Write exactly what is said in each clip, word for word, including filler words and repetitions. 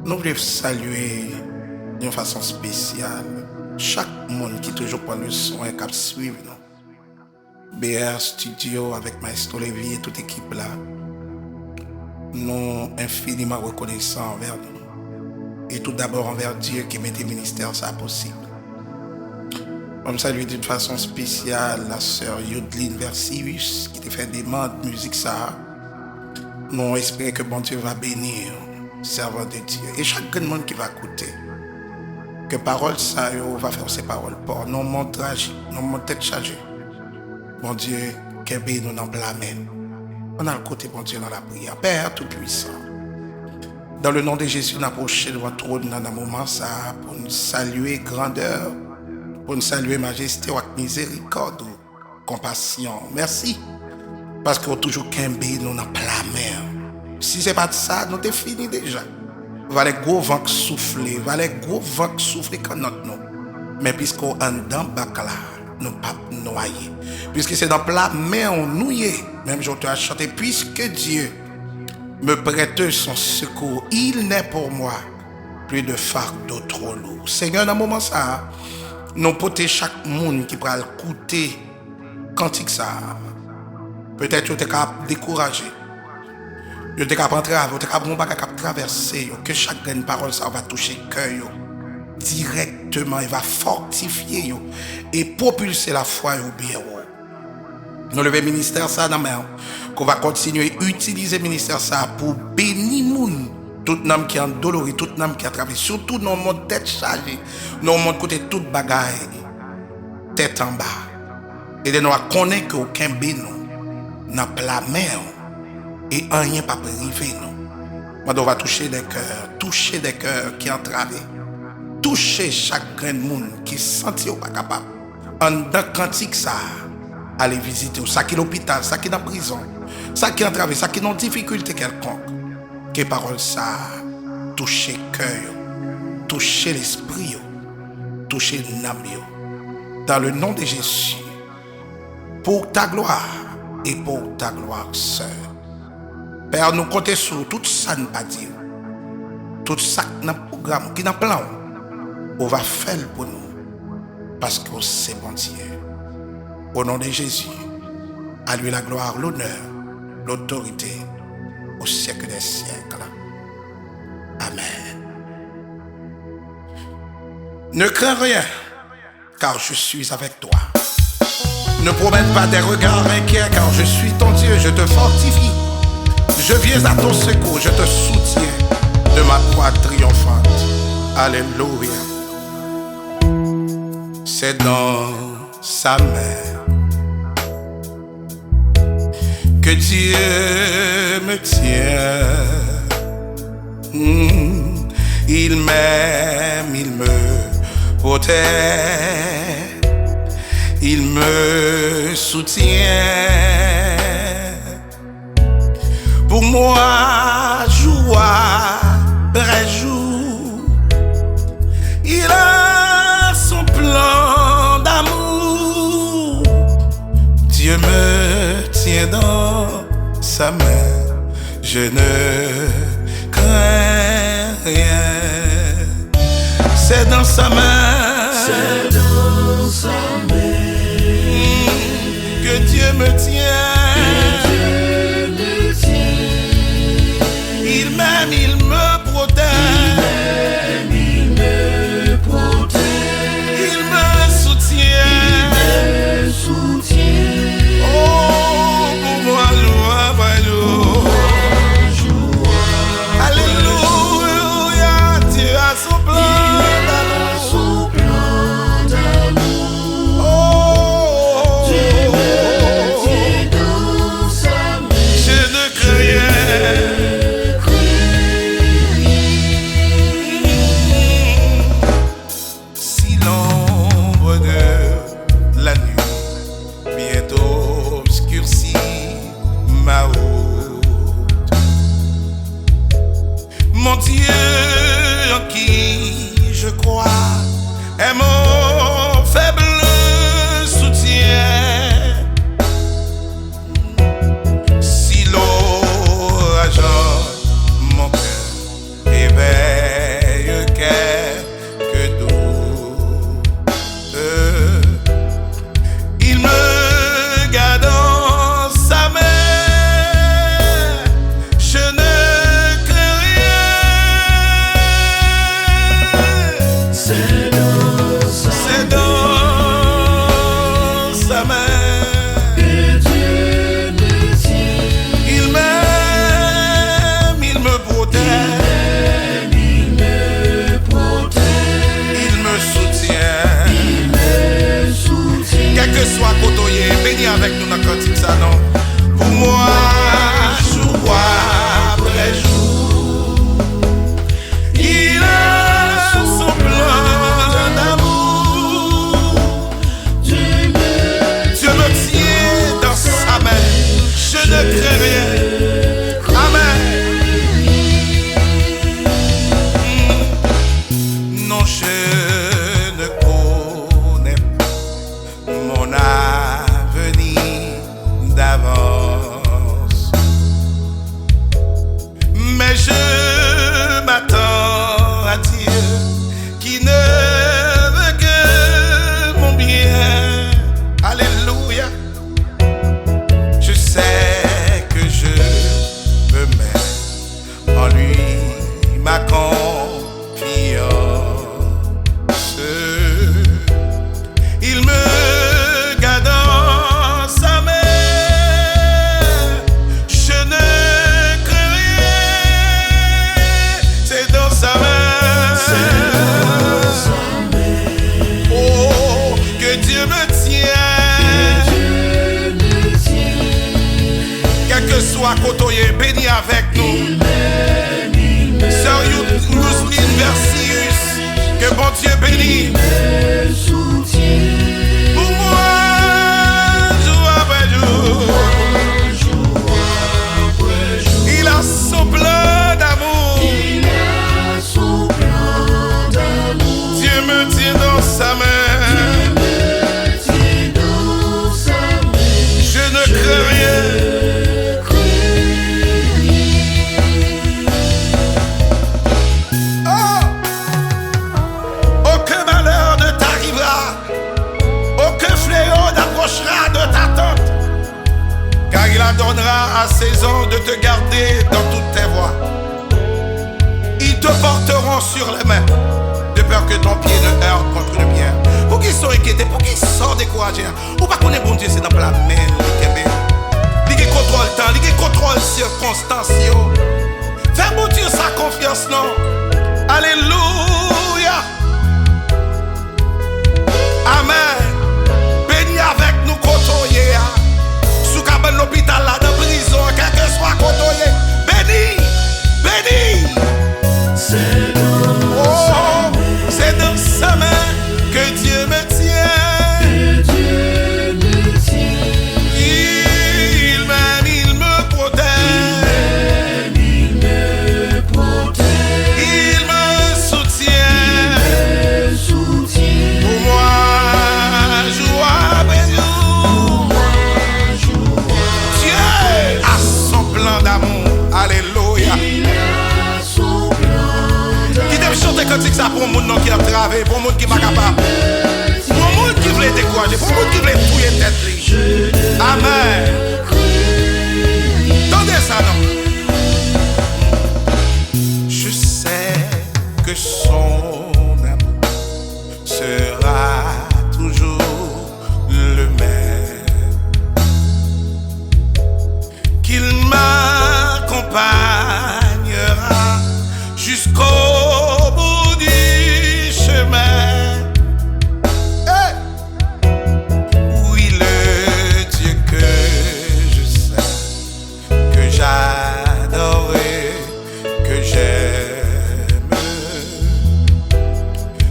Nou vle salye yon fason espesyal chak moun ki toujou pran leson e k ap swiv nou. B R Studio avèk Maestro Levi e tout ekip la, nou enfiniman rekonesan anvè nou. E tout dabò anvè Dye ki mete ministè sa posib. Mwen salye d'une façon spéciale la sœur Yodeline Versius ki te fè demann mizik sa a. Nou espere ke Bondye va bénir servante de Dieu. E chak grenn moun ki va koute, ke pawòl sa yo va fè w se pawòl pa w. Non, mond trajik, non, mond tèt chaje. Bondye kenbe nou nan pla men l. Ann al kote Bondye nan lapriyè. Père Tout-Puissant, dans le nom de Jésus, n apwoche devan twòn nan nan moman sa a pou n salye grandè, pou n salye majeste w ak mizerikòd ou, konpasyon w. Mèsi, paske w toujou kenbe nou nan pla men w. Si se pa t sa, nou te fini deja. Valè gwo van k soufle, valè gwo van k soufle kannòt nou. Men piske w anndan bak la, nou p ap nwaye. Piske se nan pla men w nou ye, menm jan w te al chante, puisque Dieu me prête son secours, il n'est pour moi plus de fardeau trop lourd. Senyè, nan moman sa a, nou pote chak moun ki pral koute kantik sa a. Petèt yo te ka ap dekouraje. Yo te ka ap antrave, yo te ka ap gen yon bagay k ap travèse yo. Ke chak grenn pawòl sa a va touche kè yo dirèkteman e va fòtifye yo e pwopilse lafwa yo byen wo. Nou leve ministè sa nan men w, ke w va kontinye itilize ministè sa pou beni moun, tout nanm ki andolori, tout nanm ki antrave, sitou nan yon mond tèt chaje, nan yon mond kote tout bagay tèt anba. Ede nou a konnen ke w kenbe nou nan pla men w e anyen p ap rive nou. Mande w va touche dè kè, touche dè kè ki antrave, touche chak grenn moun ki santi yo pa kapab. Anndan kantik sa a, ale vizite w. Sa ki lopital, sa ki nan prizon, sa ki antrave, sa ki nan difikilte kèlkonk, ke pawòl sa a touche kè yo, touche lespri yo, touche nanm yo. Dans le nom de Jésus, pour ta gloire et pour ta gloire seule. Pè, nou konte sou ou, tout sa n pa di w, tout sa k nan pwogram ou, ki nan plan w, ou va fè l pou nou, paske w se Bondye. Au nom de Jésus, à lui la gloire, l'honneur, l'autorité, au siècle des siècles. Amen. Ne crains rien, car je suis avec toi. Ne promène pas des regards inquiets, car je suis ton Dieu, je te fortifie. Je viens à ton secours, je te soutiens de ma voix triomphante. Alléluia. C'est dans sa main que Dieu me tient. Hmm. Il m'aime, il me protège, il me soutient. Pour moi, jour après jour, il a son plan d'amour. Dieu me tient dans sa main, je ne crains rien. C'est dans sa main, c'est dans sa main que Dieu me tient. Que Dieu me tient. Il m'aime, il me protège. Il m'aime, il me protège. Il me soutient. Il me soutient. Oh, pour moi, jour après jour. Alléluia, Dieu a son plan d'amour. Oh, Dieu me tient Swa kote w ye, beni avèk nou. Sè Yus-, Yusmin Versius, ke Bondye beni. Pou mwen, jou apre jou, il a son plan d'amour. Dieu me tient dans sa main. Je ne crains rien. Oh! Aucun malheur ne t'arrivera. Aucun fléau n'approchera de ta tente. Car il ordonnera à ses anges de te garder dans toutes tes voies. Ils te porteront sur les mains, de peur que ton pied ne heurte contre une pierre. Poukisa w enkyete? Poukisa w dekouraje a? Ou pa konnen Bondye se nan pla men l li kenbe. Li gen kontwòl tan, li gen kontwòl sikonstans yo. Fè Bondye sa konfyans non. Alelouya. Amèn. Beni avèk nou kote w ye a. Sou kabann lopital la, nan prizon an, kèlkeswa kote w ye. Beni. Beni. Oh, c'est dans sa main que Dieu me tient. Il m'aime, il me protège. Il me soutient. Pour moi, jour après jour. Dieu a son plan d'amour. Alléluia. Kite m chante kantik sa pou yon moun non ki antrave, pou yon moun ki pa kapab, pou yon moun ki vle dekouraje, pou yon moun ki vle touye tèt li. Amèn. Tande sa non. Je sais que son amour sera toujours le même, qu'il m'accompagnera jusqu'au bout du chemin. Hey! Oui, le Dieu que je sers, que j'adore, que j'aime,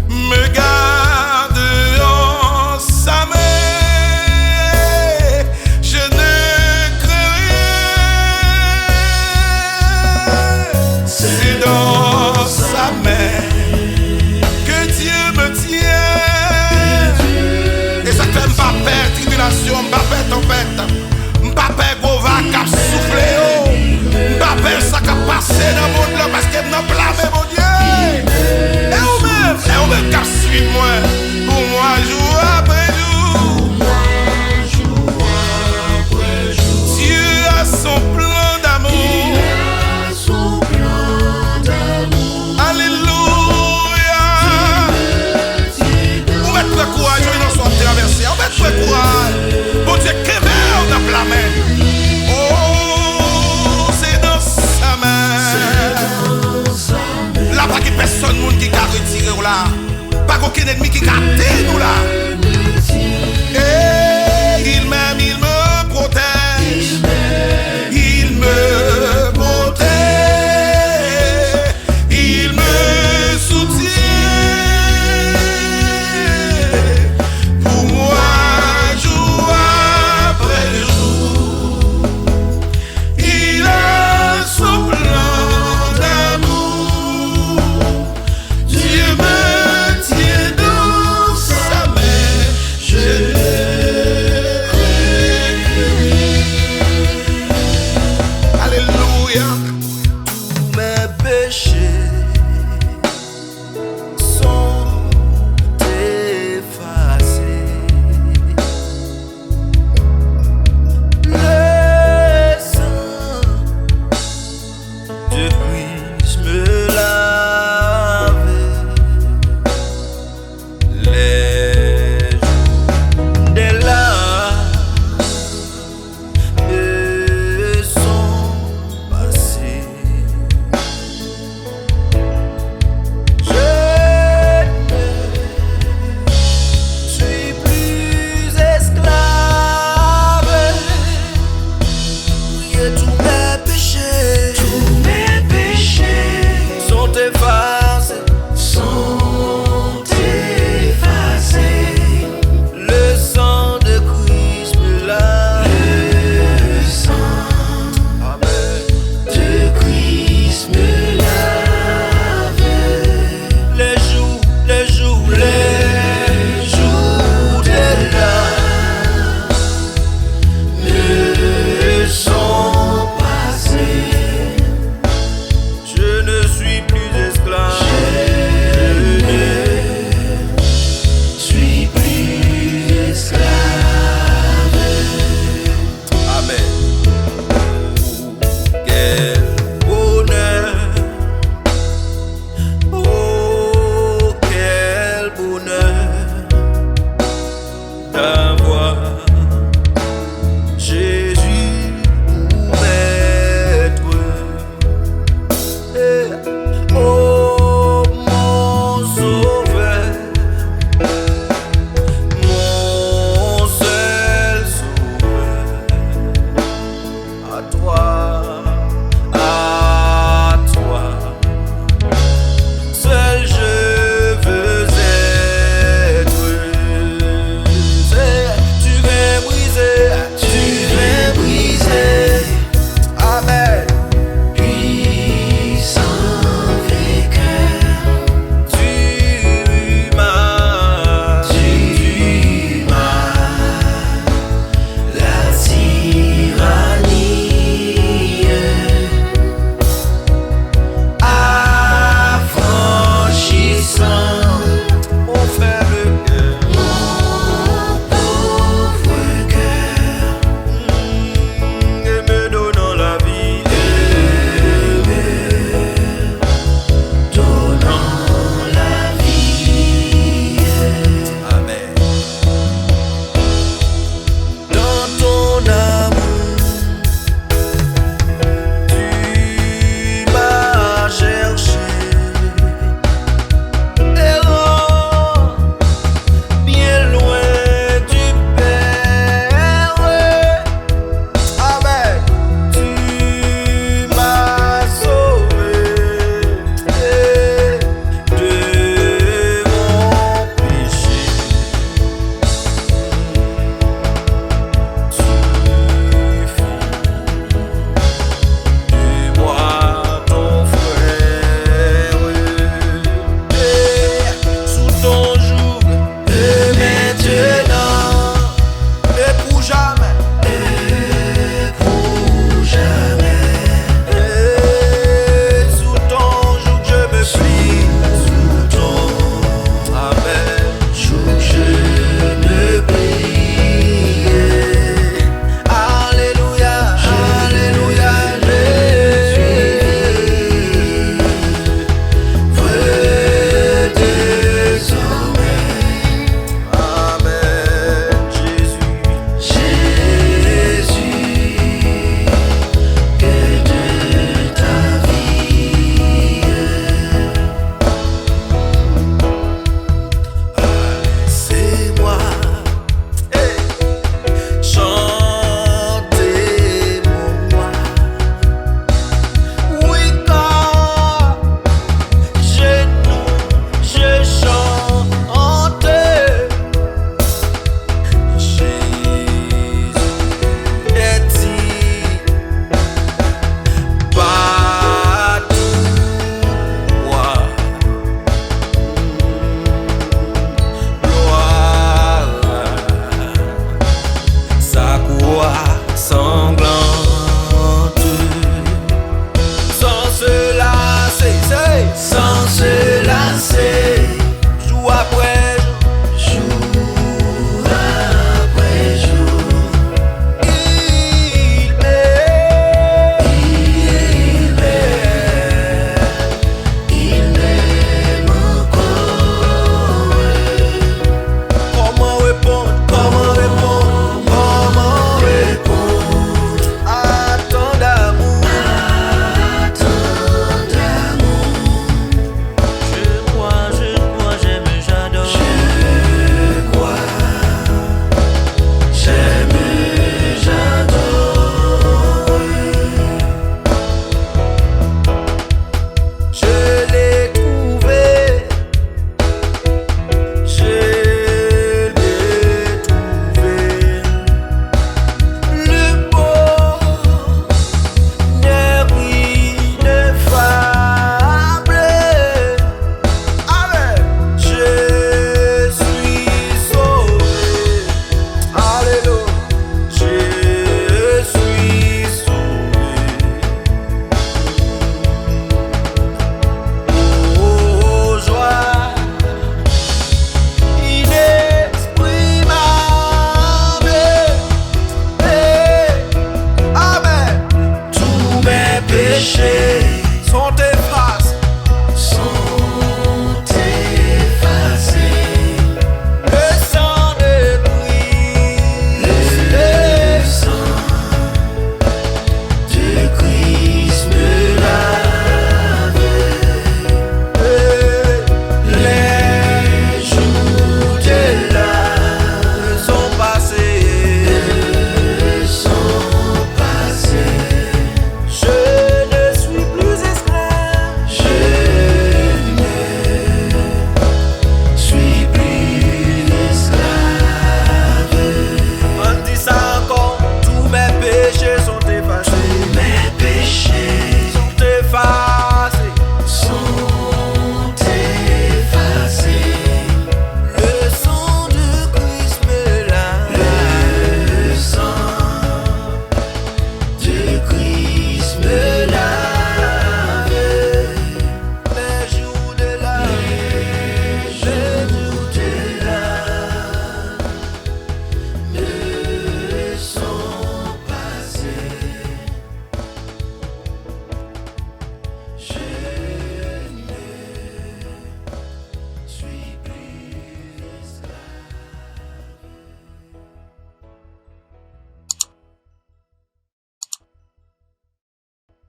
me garde en sa main. Je ne crains rien. C'est dans sa main que Dieu me tient. E sa k fè m pa pè tribilasyon, m pa pè tanpèt, m pa pè gwo vag k ap soufle yo. M pa pè sa k ap pase nan mond lan, paske m nan pla men Bondye. E ou menm, e ou menm k ap swiv mwen, pou mwen jou